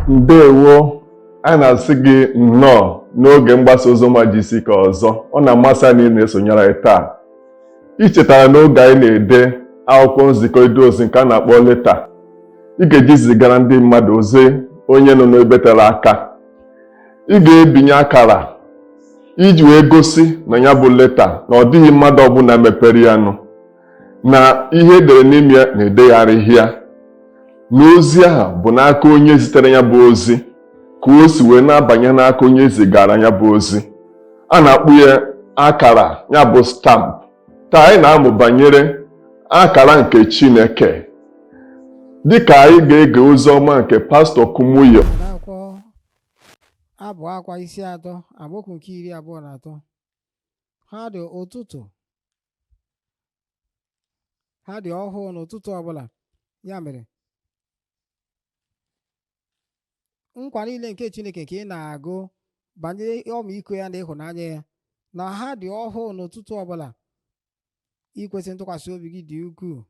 Ndewo, a na-asị gị nnọọ n'oge mgbasa oziọma GCK ọzọ. Ọ na-amasị anyị na-esonyere anyị taa. Ị chetara n'oge anyị na-ede akwụkwọ nzikọrịta ozi nke a na-akpọ leta, ị ga-eji zigara ndị mmadụ ozi onye nọ n'ebe tere aka. Ị ga-ebinye akara iji wee gosi na ya bụ leta na ọ dịghị mmadụ ọbụla mepere ya nụ, na ihe edere n'ime ya na-edegharịghị ya, na ozi ahụ bụ n'aka onye zitere ya bụ ozi ka o si wee na-abanye n'aka onye zigara ya bụ ozi. A na-akpọ ya akara, ya bụ stamp. Taa anyị na-amụ banyere akara nke Chineke dịka anyị ga-ege ozi ọma nke Pastọ Kumuyi. N'akwụkwọ Abụ Akwa isi 3, amaokwu nke 23, ha dị ụtụtụ, ha dị ọhụụ n'ụtụtụ ọbụla. Ya mere, nkwa niile nke Chineke nke ị na-agụ banyere ọmịiko ya na ịhụnanya ya, na ha dị ọhụụ n'ụtụtụ ọbụla. Ikwesị ntụkwasị obi gị dị ukwuu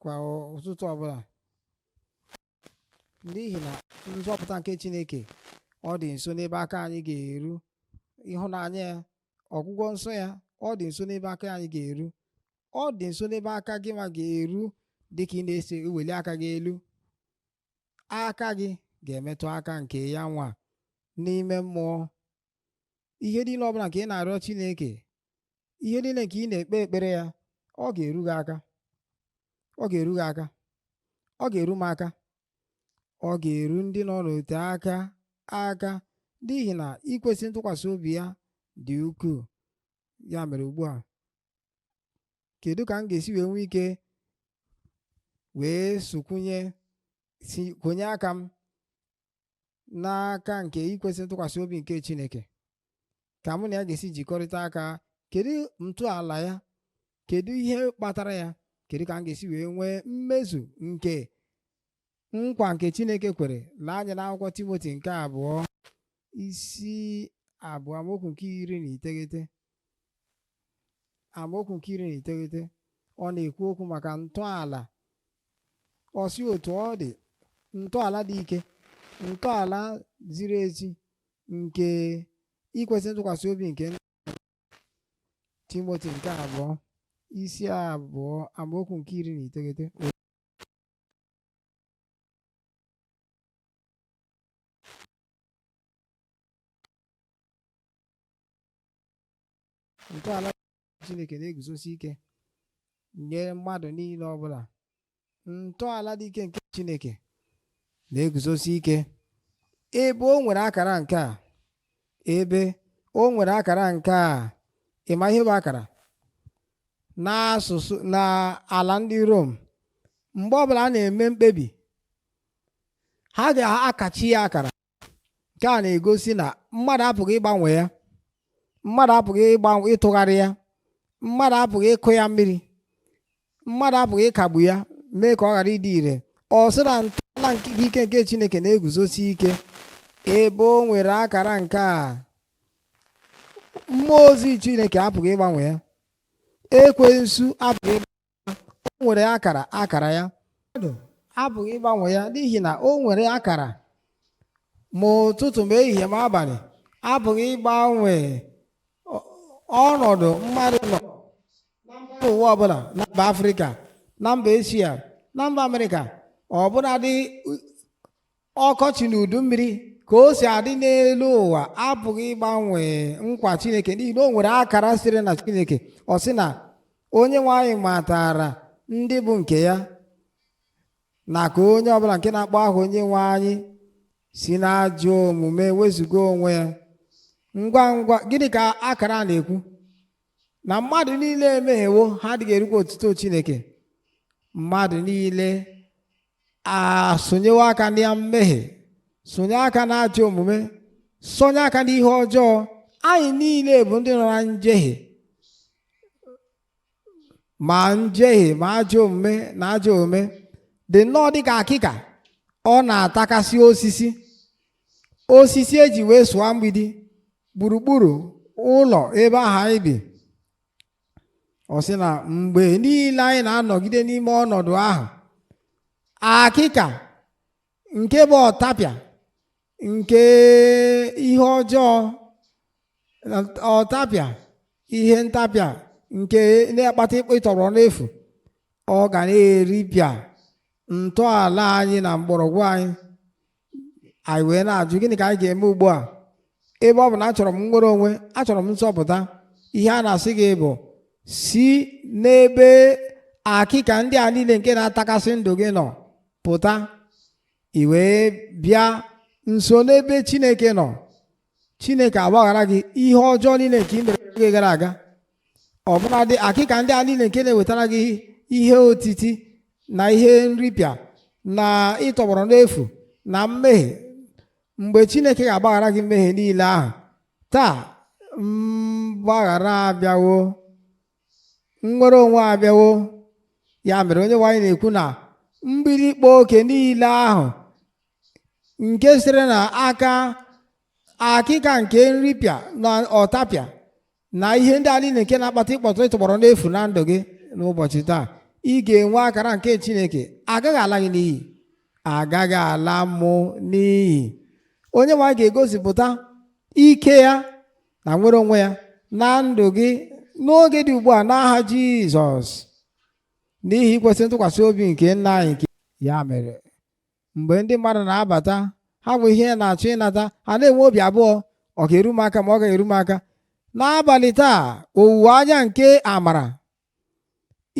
kwa ụtụtụ ọbụla, n'ihi na nzọpụta nke Chineke ọ dị nso n'ebe aka anyị ga-eru. Ịhụnanya ya, ọgwụgwọ nsọ ya, ọ dị nso n'ebe aka anyị ga-eru. Ọ dị nso n'ebe aka gị ma ga-eru. Dịka ị na-ese eweli aka gị elu, aka gị ga-emetụ aka nke ya nwa n'ime mmụọ. Ihe niile ọbụla nke ị na-arịọ Chineke, ihe niile nke ị na-ekpe ekpere ya, ọ ga-eru gị aka. Ọ ga-eru gị aka. Ọ ga-eru m aka. Ọ ga-eru ndị nọ n'ote aka aka, n'ihi na ikwesị ntụkwasị obi ya dị ukwuu. Ya mere ugbu a, kedu ka m ga-esi wee nwee ike wee sokwunye si kwenye aka m n'aka nke ikwesị ntụkwasị obi nke Chineke, ka mụ na ya ga-esi jikọrịta aka? Kedu ntọala ya? Kedu ihe kpatara ya? Kedu ka m ga-esi wee nwee mmezu nke nkwa nke Chineke kwere? Lee anya n'akwụkwọ Timoti nke 2 isi 2, amaokwu nke 19. Amaokwu nke 19, ọ na-ekwu okwu maka ntọala. Ọ sị otu ọ dị, ntọala dị ike, ntọala ziri ezi nke ikwesị ntụkwasị obi nke Timoti nke 2 isi 2, amaokwu nke 19. Ntọala Chineke na-eguzosi ike nye mmadụ niile ọbụla. Ntọala dị ike nke Chineke na-eguzosi ike. Ebe o nwere akara nke a, ebe o nwere akara nke a, ị ma ihe bụ akara? N'asụsụ n'ala ndị Rom, mgbe ọbụla a na-eme mkpebi, ha ga-akachi ya akara. Nke a na-egosi na mmadụ apụghị ịgbanwe ya, mmadụ apụghị ịtụgharị ya, mmadụ apụghị ịkụ ya mmiri, mmadụ apụghị ịkagbu ya mee ka ọ ghara ịdị ire. Ọ sị na ntọala nke ike nke Chineke na-eguzosi ike. Ebe o nwere akara nke a, mmụọ ozi Chineke apụghị ịgbanwe ya, ekwensu apụghị ịgbanwe ya. O nwere akara akara ya, mmadụ apụghị ịgbanwe ya, n'ihi na o nwere akara. Ma ụtụtụ ma ehihie ma abalị apụghị ịgbanwe ọnọdụ mmadụ nọ na mba ụwa ọbụla, na mba Afrịka, na mba Eshia, na mba Amerịka, ọbụladị ọkọchị na udu mmiri ka o si adị n'elu ụwa apụghị ịgbanwe nkwa Chineke, n'ihi na o nwere akara sitere na Chineke. Ọ sị na onye nwe anyị matara ndị bụ nke ya, na ka onye ọbụla nke na-akpọ aha onye nwe anyị si n'ajọ omume wezuga onwe ya. Ngwa ngwa, gịnị ka akara a na-ekwu? Na mmadụ niile emehiewo, ha adịghị erukwa otuto Chineke. Mmadụ niile asonyewo aka na mmehie, sonye aka na ajọ omume, sonye aka n'ihe ọjọọ. Anyị niile bụ ndị nọ na njehie, ma njehie ma ajọ omume na ajọ omume dị nnọọ dịka akịka. Ọ na-atakasị osisi, osisi eji wee sụọ mgbidi gburugburu ụlọ ebe ahụ anyị bi. Ọ sị na mgbe niile anyị na-anọgide n'ime ọnọdụ ahụ, akịka Nke bụ ọtapịa nke ihe ọjọọ, ọtapịa ihe ntapịa nke na-akpata ịtọgbọrọ n'efu, ọ ga na-eripịa ntọala anyị na mgbọrọgwụ anyị. Anyị wee na-ajụ, gịnị ka anyị ga-eme ugbu a? Ebe ọ bụ na achọrọ m nnwere onwe, achọrọ m nzọpụta. Ihe a na-asị gị bụ, si n'ebe akịka ndị a niile nke na-atakasị ndụ gị nọ pụta, i wee bịa nso n'ebe Chineke nọ. Chineke agbaghara gị ihe ọjọọ niile nke ị mere n'oge gara aga, ọbụladị akịka ndị a niile nke na-ewetara gị ihe otiti na ihe nripịa na ịtọgbọrọ n'efu na mmehie. Mgbe Chineke ga-agbaghara gị mmehie niile ahụ, taa mgbaghara abịawo, nnwere onwe abịawo. Ya mere onye nwe anyị na-ekwu na mgbidi ịkpa oke niile ahụ nke sitere na aka akịka nke nripịa na ọtapịa na ihe ndị a niile nke na-akpata ịkpọtụ ịtọgbọrọ n'efu na ndụ gị n'ụbọchị taa, ị ga-enwe akara nke Chineke. Agaghị ala gị n'iyi, agaghị ala mụ n'iyi. Onye nwe anyị ga-egosipụta ike ya na nwere onwe ya na ndụ gị n'oge dị ugbu a n'aha Jizọs, n'ihi ikwesị ntụkwasị obi nke nna anyị nke ya mere mgbe ndị mmadụ na-abata, ha bụ ihe na-achọ ịnata, ha na-enwe obi abụọ, ọ ga-eru m aka ma ọ ga-eru m aka. N'abalị taa, owuwe anya nke amara,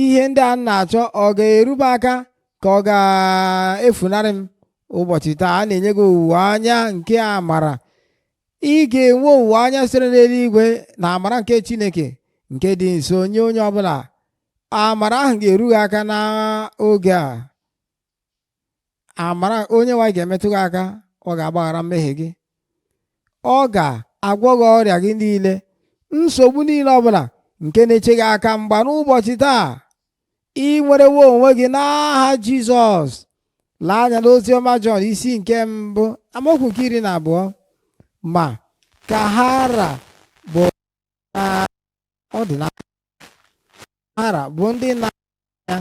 ihe ndị a na-achọ ọ ga-eru m aka ka ọ ga-efunarị m? Ụbọchị taa a na-enye gị owuwe anya nke amara. Ị ga-enwe owuwe anya sitere n'eluigwe na amara nke Chineke nke dị nso nye onye ọbụla. Amara ahụ ga-eru gị aka n'oge a. Amara onye nwe anyị ga-emetụ gị aka, ọ ga-agbaghara mmehie gị, ọ ga-agwọ gị ọrịa gị niile, nsogbu niile ọbụla nke na-eche gị aka mgba n'ụbọchị taa. Ị nwerewo onwe gị n'aha Jizọs. Lee anya n'ozi ọma Jọn isi nke mbụ amaokwu nke 12. Ma ka ha ra bụ ọ dị n'aka ha ra bụ ndị na ya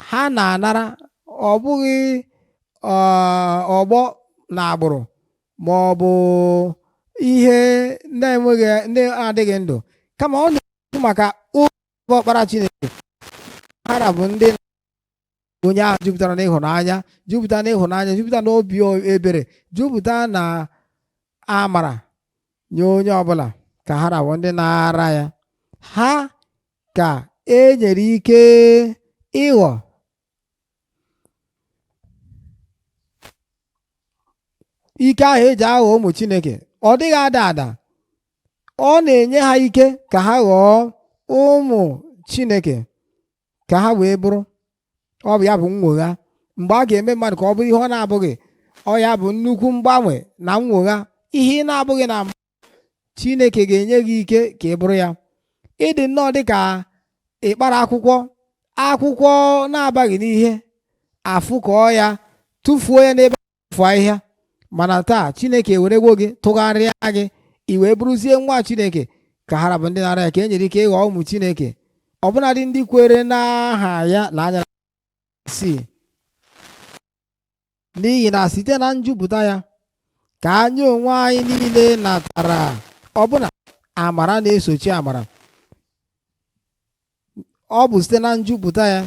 ha na-anara, ọ bụghị ọgbọ na agbụrụ ma ọ bụ ihe na-enweghị na-adịghị ndụ, kama ọ na-ekwu maka ụlọ ọkpara Chineke. Ha ra bụ ndị onye ahụ jupụtara n'ịhụnanya, jupụta n'ịhụnanya, jupụta n'obi ebere, jupụta na amara nye onye ọbụla. Ka ha rabụ ndị na-ara ya, ha ka e nyere ike ịghọ ike ahụ eji aghọ ụmụ Chineke. Ọ dịghị ada ada, ọ na-enye ha ike ka ha ghọọ ụmụ Chineke, ka ha wee bụrụ. Ọ bụ ya bụ nnwogha. Mgbe a ga-eme mmadụ ka ọ bụrụ ihe ọ na-abụghị, ọ ya bụ nnukwu mgbanwe na nnwogha. Ihe ị na-abụghị na mbụ, Chineke ga-enye gị ike ka ị bụrụ ya. Ịdị nnọọ dị ka ịkpara akwụkwọ, akwụkwọ na-abaghị n'ihe, afụkọọ ya, tụfuo ya n'ebe a ahịhịa. Mana taa Chineke eweregwo gị tụgharịa gị, i wee bụrụzie nwa Chineke. Ka ha rabụ ndị nara ya ka e nyere ike ịghọ ụmụ Chineke, ọbụnadị ndị kwere n'aha ya. Na anya si n'ihi na site na njupụta ya ka anyị onwe anyị niile natara ọbụna amara na-esochi amara. Ọ bụ site na njupụta ya,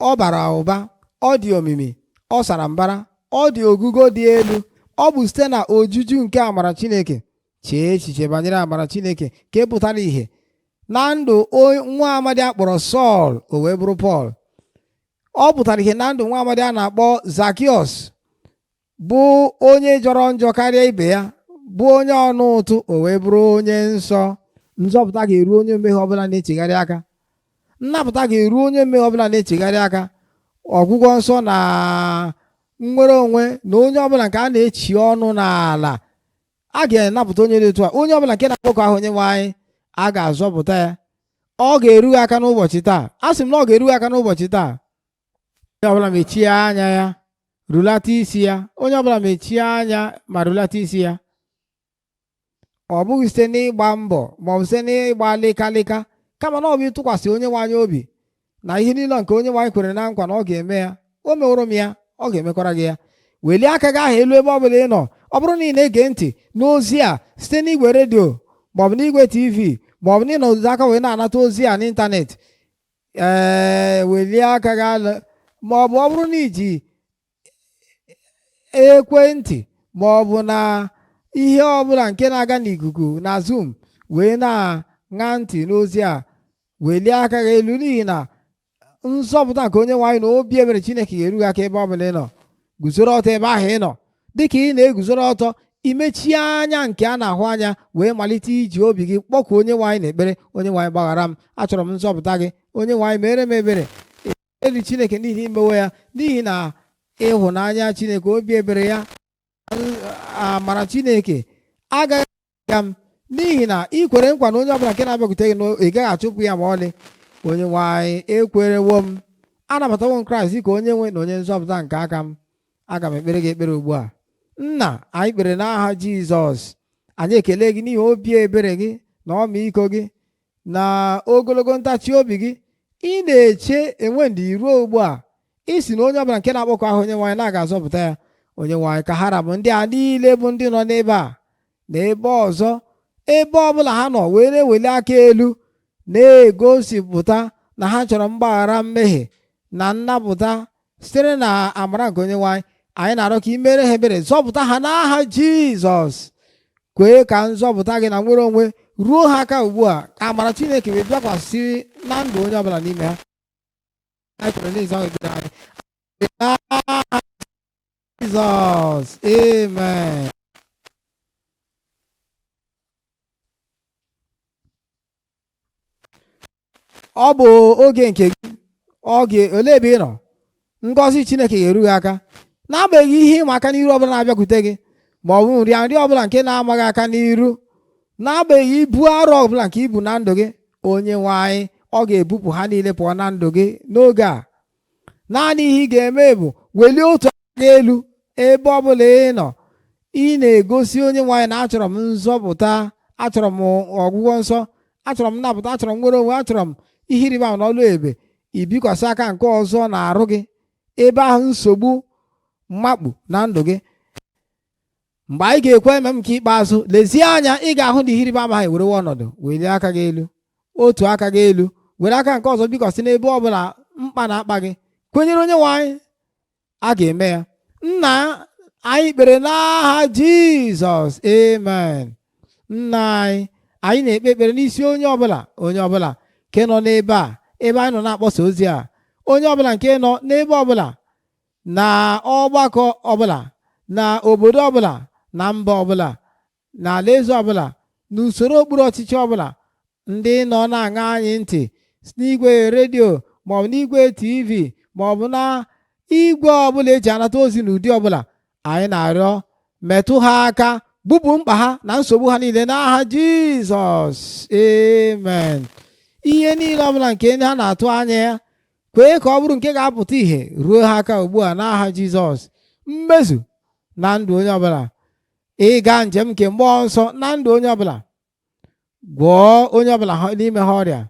ọ bara ụba, ọ dị omimi, ọ sara mbara, ọ dị ogugo dị elu. Ọ bụ site na ojuju nke amara Chineke. Chee echiche banyere amara Chineke ka pụtara ìhè na ndụ nwa amadi a kpọrọ Sọl, o wee bụrụ Pọl. Ọ pụtara ìhè na ndụ nwa amadi a na-akpọ Zakiọs, bụ onye jọrọ njọ karịa ibe ya, bụ onye ọnụ ụtụ, o wee bụrụ onye nsọ. Nzọpụta ga-eru onye mmehie ọbụla na-echegharị aka. Nnapụta ga-eru onye mmehie ọbụla na-echegharị aka. Ọgwụgwọ nsọ na nnwere onwe na onye ọbụla nke a na-echi ọnụ n'ala, a ga-anapụta onye dị otu a. Onye ọbụla nke na-akpọkọ ahụ onye nwe anyị, a ga-azọpụta ya. Ọ ga-eru gị aka n'ụbọchị taa. A sị m na ọ ga-eru gị aka n'ụbọchị taa. Onye ọbụla mechie anya ya, rulata isi ya. Onye ọbụla mechie anya ma rulata isi ya. Ọ bụghị site n'ịgba mbọ ma ọ bụ site n'ịgba lịkalịka, kama na ọ bụ ịtụkwasị onye nwe anyị obi na ihe niile nke onye nwe anyị kwere na nkwa na ọ ga-eme ya. O meworo m ya, ọ ga-emekwara gị ya. Welie aka gị ahụ elu ebe ọ bụla ị nọ. Ọ bụrụ na ị na-ege ntị n'ozi a site n'igwe redio maọbụ n'igwe tv maọbụ na ịnọdụ aka wee na-anata ozi a n'ịntanetị, ee, welie aka gị ala, maọbụ ọ bụrụ na iji ekwentị maọbụ na ihe ọbụla nke na-aga n'ikuku na Zoom wee na-aṅa ntị n'ozi a, welie aka gị elu, n'ihi na nzọpụta nke onye nwe anyị na obi ebere Chineke ga-eru gị aka ebe ọ bụla ị nọ. Guzoro ọtọ ebe ahụ ị nọ. Dịka ị na-eguzoro ọtọ, imechie anya nke a na-ahụ anya wee malite iji obi gị kpọkuo onye nwe anyị n'ekpere. Onye nwe anyị, gbaghara m, achọrọ m nzọpụta gị. Onye nwe anyị, mere m ebere. Elu Chineke n'ihi imewe ya, n'ihi na ịhụnanya Chineke, obi ebere ya, amara Chineke agaghị aga m, n'ihi na ị kwere nkwa na onye ọbụla nke na-abịakwute gị na ị gaghị achụpụ ya ma ọlị. Onye nwe anyị, ekwerewo m, anabatawo m Kraịst dịka onye nwe na onye nzọpụta nke aka m. Aga m ekpere gị ekpere ugbu a. Nna anyị, kpere n'aha Jizọs, anyị ekele gị n'ihi obi ebere gị na ọmịiko gị na ogologo ntachi obi gị. Ị na-eche enwe ndị ruo ugbu a. Ị sị na onye ọbụla nke na-akpọkọ ahụ onye nwe anyị na-aga azọpụta ya. Onye nwe anyị, ka ha rabụ ndị a niile bụ ndị nọ n'ebe a na ebe ọzọ, ebe ọbụla ha nọ wee na-eweli aka elu na-egosipụta na ha chọrọ mgbaghara mmehie na nnapụta sitere na amara nke onye nwe anyị. Anyị na-arịọ ka ị mere ha ebere, zọpụta ha n'aha Jizọs. Kwee ka nzọpụta gị na nwere onwe ruo ha aka ugbu a, ka amara Chineke wee bịakwasị na ndụ onye ọbụla n'ime ha. Anyị kwere n'ịza ekpere anyị n'aha Jizọs, amen. Ọ bụ oge nke gị. Oge olee ebe ị nọ? Ngọzi Chineke ga-eru gị aka n'agbanyeghị ihe ịma aka n'iru ọbụla na-abịakwute gị, ma ọ bụ nrịanrịa ọbụla nke na-amaghị aka n'iru, n'agbanyeghị ibu arọ ọbụla nke ibu na ndụ gị. Onye nwe anyị, ọ ga-ebupụ ha niile pụọ na ndụ gị n'oge a. Naanị ihe ị ga-eme bụ welie otu aka gị elu ebe ọbụla ị nọ. Ị na-egosi onye nwe anyị na achọrọ m nzọpụta, achọrọ m ọgwụgwọ nsọ, achọrọ m nnapụta, achọrọ m nwere onwe, achọrọ m ihe ịrịba ama na ọlụ ebube. Ibikwasị aka nke ọzọ na-arụ gị ebe ahụ nsogbu mmakpu na ndụ gị. Mgbe anyị ga-ekwe eme m nke ikpeazụ, lezie anya, ị ga-ahụ na ihe ịrịba ama ha ewerewe ọnọdụ. Welie aka gị elu, otu aka gị elu, were aka nke ọzọ bikwasị n'ebe ọbụla mkpa na-akpa gị. Kwenyere onye nwe anyị, a ga-eme ya. Nna anyị, kpere n'aha Jizọs, amen. Nna anyị, anyị na-ekpe ekpere n'isi onye ọbụla, onye ọbụla nke nọ n'ebe a, ebe anyị nọ na-akpọsa ozi a, onye ọbụla nke nọ n'ebe ọbụla, na ọgbakọ ọbụla, na obodo ọbụla, na mba ọbụla, na alaeze ọbụla, na usoro okpuru ọchịchị ọbụla, ndị nọ na-aṅa anyị ntị n'igwe redio maọbụ n'igwe tv maọbụ na igwe ọbụla eji anata ozi n'ụdị ọbụla, anyị na-arịọ metụ ha aka, bupụ mkpa ha na nsogbu ha niile n'aha Jizọs, amen. Ihe niile ọbụla nke ha na-atụ anya ya, kwee ka ọ bụrụ nke ga-apụta ìhè ruo ha aka ugbu a n'aha Jizọs. Mmezu na ndụ onye ọbụla, ịga njem nke mmụọ nsọ na ndụ onye ọbụla, gwọọ onye ọbụla n'ime ha ọrịa,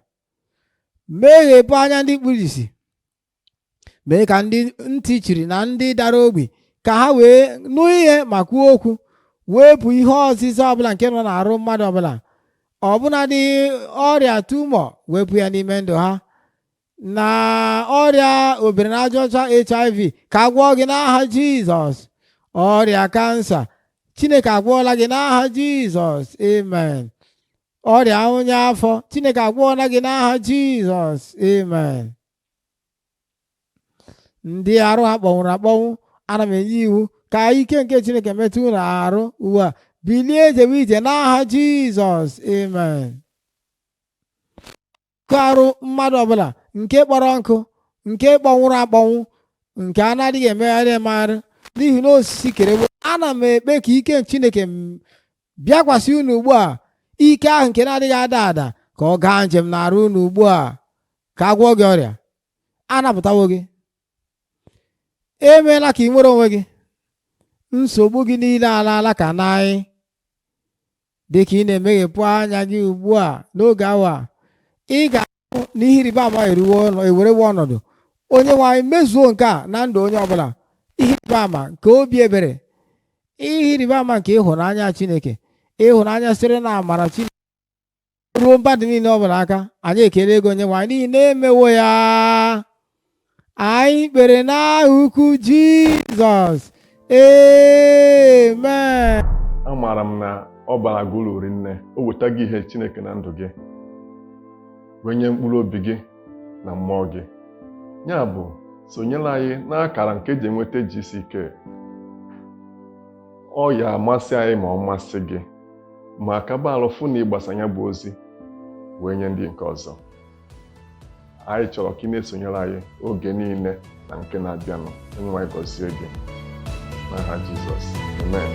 meghepụ anya ndị kpuru ìsì, mee ka ndị ntị chiri na ndị dara ogbi ka ha wee nụ ihe ma kwuo okwu, wepụ ihe ọzịza ọbụla nke nọ n'arụ mmadụ ọbụla, ọbụnadị ọrịa tumọ, wepụ ya n'ime ndụ ha, na ọrịa obiri n'aja ọcha HIV ka agwọọ gị n'aha Jizọs, ọrịa kansa Chineke agwọọla gị n'aha Jizọs, amen. Ọrịa onye afọ Chineke agwọọla gị n'aha Jizọs, amen. Ndị arụ ha kpọnwụrụ akpọnwụ, ana m enye iwu ka ike nke Chineke metụ unu arụ ugbu a, bilie jewe ije n'aha Jizọs, amen. Kụ arụ mmadụ ọbụla nke kpọrọ nkụ, nke kpọnwụrụ akpọnwụ, nke a na-adịghị emegharị emegharị n'ihi na osisi kere gboo, ana m ekpe ka ike Chineke bịakwasị unu ugbu a, ike ahụ nke na-adịghị ada ada, ka ọ gaa njem n'arụ unu ugbu a, ka a gwọọ gị ọrịa. Anapụtawo gị, emeela ka ị nwere onwe gị, nsogbu gị niile alaala ka n'anyị. Dị ka ị na-emeghepụ anya gị ugbu a n'oge awa, ị ga-ahụ na ihe ịrịba ama ewerewo ọnọdụ. Onye nwe anyị, mezuo nke a na ndụ onye ọbụla, ihe ịrịba ama nke obi ebere, ihe ịrịba ama nke ịhụnanya Chineke, ịhụnanya sitere na amara Chineke ruo mmadụ niile ọbụla aka. Anyị ekele gị, onye nwe anyị, n'ihi na-emewo ya. Anyị kpere n'aha ukwu Jizọs, amen. Amaara m na ọ bara gị uru rinne. O weta gị ihe Chineke na ndụ gị, wee nye mkpụrụ obi gị na mmụọ gị. Ya bụ, sonyere anyị n'akara nke eji enweta GCK. Ọ ya amasị anyị ma ọ masị gị, ma kaba alụ fụ na ịgbasa ya bụ ozi wee nye ndị nke ọzọ. Anyị chọrọ ka ị na-esonyere anyị oge niile na nke na-abịanụ. Onyenwe anyị gọzie gị n'aha Jizọs, amen.